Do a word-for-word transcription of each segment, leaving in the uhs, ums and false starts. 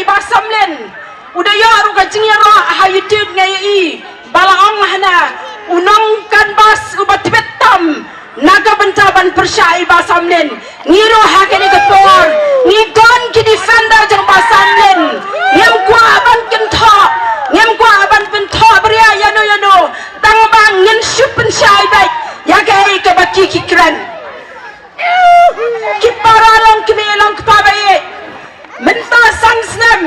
Bah Samlin u da ïoh ruh ka jingïaroh ha YouTube, nga ïohi ba la ong hana u nong canvass uba tbit tam na ka bynta ban pyrshah ïa i Bah Samlin. Ngi ruh ha kane ka por ngi don ki defender jong Bah Samlin. Ngim kwah ban kynthoh, ngim kwah ban kynthoh bria ïano ïano, tang ba ngin shu pynshai beit ïa kaei kaba ki ki kren. Ki para longkmie longkpa ba ïeit, mynta san snem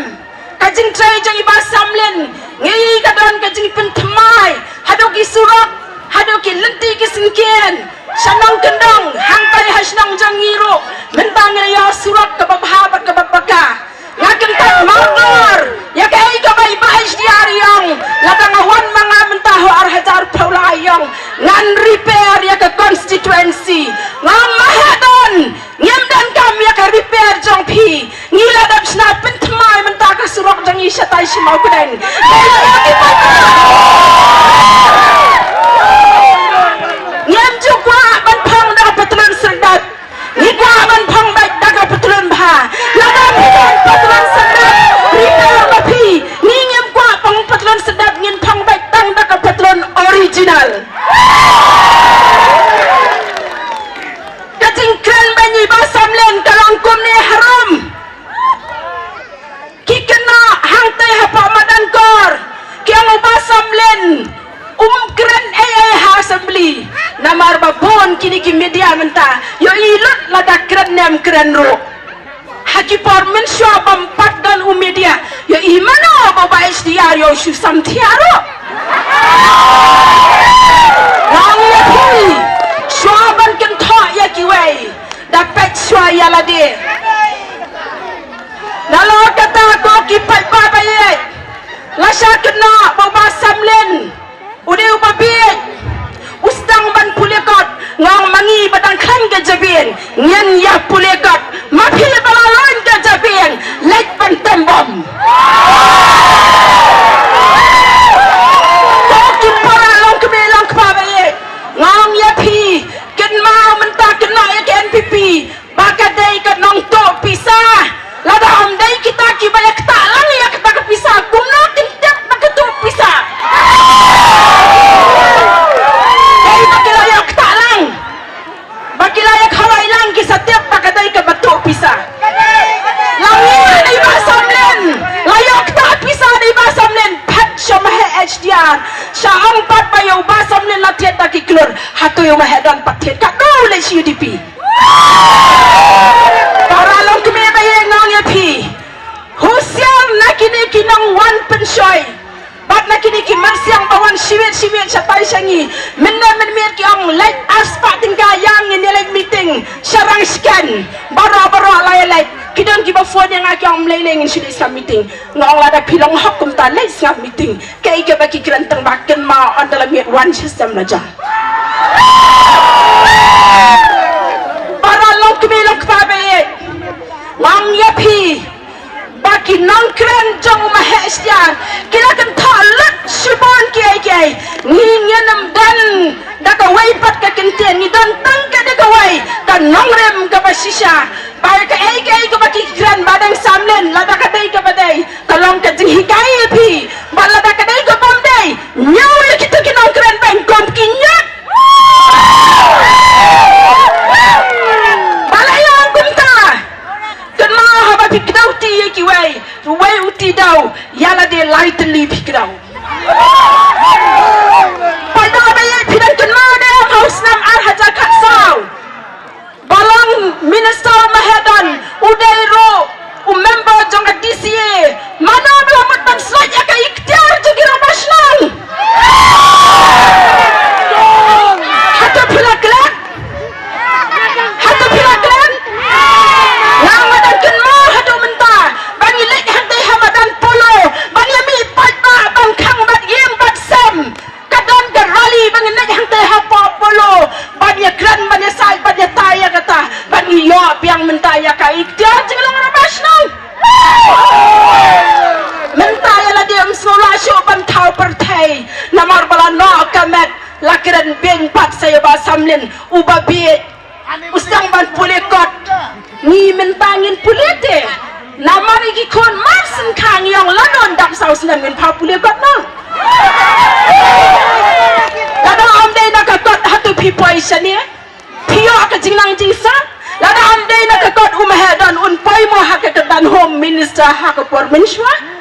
ka jingtrei jong i Bah Samlin, ngi ka don ka jingpynthymmai haduh ki surok, haduh ki lynti ki syngkien, sha nongkyndong hangtai ha shnong jong ngi ruh mynta ngi la ïoh surok kaba bha bad kaba paka. Nga kyntait mardor ïa kaei kaba i Bah H D R i ong. Lada nga wan ma nga mynta ha u ar hajar phew lai i ong, ngan repair ïa ka constituency. Nga mahadon, ngim donkam ïa ka repair jong phi. Ngi la dep shna pynthymmai mynta ka surok jong ngi shatai sha Mawkdeng. Ngim ju kwah ban phong da ka patlun syrdat. Ngi kwah ban phong beit da ka patlun bha. Lada phi don patlun syrdat, repair ma phi. Ngi ngim kwah phong patlun syrdat, ngin phong beit tang da ka patlun original. Ka jingkren ba ngi Bah Samlin ka long kumne harum. Ki kynnoh hangtei hapoh madan kor ki ong u Bah Samlin um kren ei ei ha assembly. Namar ba bun kine ki media mynta ïohi lut lada kren ne em kren ruh. Ha ki por mynshuwa bym pat don u media ïohi mano ba u Bah H D R ïoh shu samthiah ruh. Nga ong ïa phi, shuwa ban kynthoh ïa kiwei, da peit shuwa ïa lade. Nalor kata ko ki paidbah ba ïeit, la shah kynnoh ba u Bah Samlin u dei uba bieit, u sdang ban pule kot. Nga ong ma ngi ba dang khlaiñ ka jabieng ngin ïa pule kot. Ma phi ba la loin ka jabieng, leit ban tem bom. Ko ki para longkmie longkpa ba ïeit, nga ong ïa phi, kynmaw mynta kynnoh ïa ka N P P ba ka dei ka nongtuh pisa. Lada ym dei kita kiba ïa ktah lang ïa kata ka pisa, kumno kin tip ba ka tuh pisa? Dei ba ki la ïa ktah lang, ba ki la ïa khawai lang ki sa tip ba ka dei kaba tuh pisa. La ngi na i Bah Samlin, la ïa ktah pisa na i Bah Samlin, phet sha ma he H D R, sha ong pat ba ïa u Bah Samlin la thied da ki klur. Hato ïa u ma he don pat thied, ka dei u leit sha U D P. Para longkmie ba ïeit, nga ong ïa phi, husiar na kine ki nongwan pynshoi bad na kine ki mynsiem ba wan shiwit shiwit shatai sha ngi. Mynne mynmiet ki ong leit ar spah tyngka ïa ngin ïa leit meeting sha Rangshken. Baroh baroh la ïa leit. Ki don kiba phone ïa nga ki ong, ym lei lei, ngin shu leit sngap meeting. Nga ong lada phi long hok kumta leit sngap meeting. Kaei kaba ki kren tang ba kynmaw ynda la miet wan sha stem la jong. Para longkmie longkpa ba ïeit, nga ong ïa phi ba ki nongkren jong u ma he H D R ki la kynthoh lut shibun kiei kiei. Ngi ngin ym don da kawei pat ka kyntien, ngi don tang ka dei kawei ka nongrim kaba shisha. Ba kaei kaei kaba ki kren ba dang Samlin, lada ka dei kaba dei, ka long ka jinghikai ïa phi. Ba lada ka dei ka bym dei, ñiew ïa kita ki nongkren beiñ kum ki ñiut. Ba la ïa kumta, kynmaw haba phi kdew ti ïa kiwei, uwei u ti dew, ïa lade lai tylli phi kdew. Paidbah ba ïeit, phi dang kynmaw ne em ha u snem ar hajar khatsaw? Ba long minister ma he don, u dei ruh u member jong ka D C A. Mano ba la mut ban slot ïa ka iktiar jong ki rangbah shnong? Hato phi la klet? Hato phi la klet? Nga nga dang kynmaw haduh mynta ba ngi leit hangtei ha madan Polo ban ïa mih paidbah ban khang bad ïing bad sem. Ka don ka rally ba ngin leit hangtei hapoh Polo ban ïa kren, ban ïa said, ban ïa tai ïa kata, ban ïa ïoh biang mynta ïa ka iktiar jinglong rangbah shnong. Mynta ïa lade ym sngewlah shuh ban thaw pyrthei namar ba la noh ka met, la kren beiñ pat sa ïa u Bah Samlin uba bieit. U sdang ban pule kot. Ngi mynta ngin pule te. Namar ïa ki khun mar Kang yong la non dap saw snem ngin pha pule kot no. Lada ym dei na ka kot hatu phi poi shane. Phi ïoh ka jingnang jingsa. Lada ym dei na ka kot um heh don un poi mo ha ka kyrdan Home Minister ha ka por mynshuwa.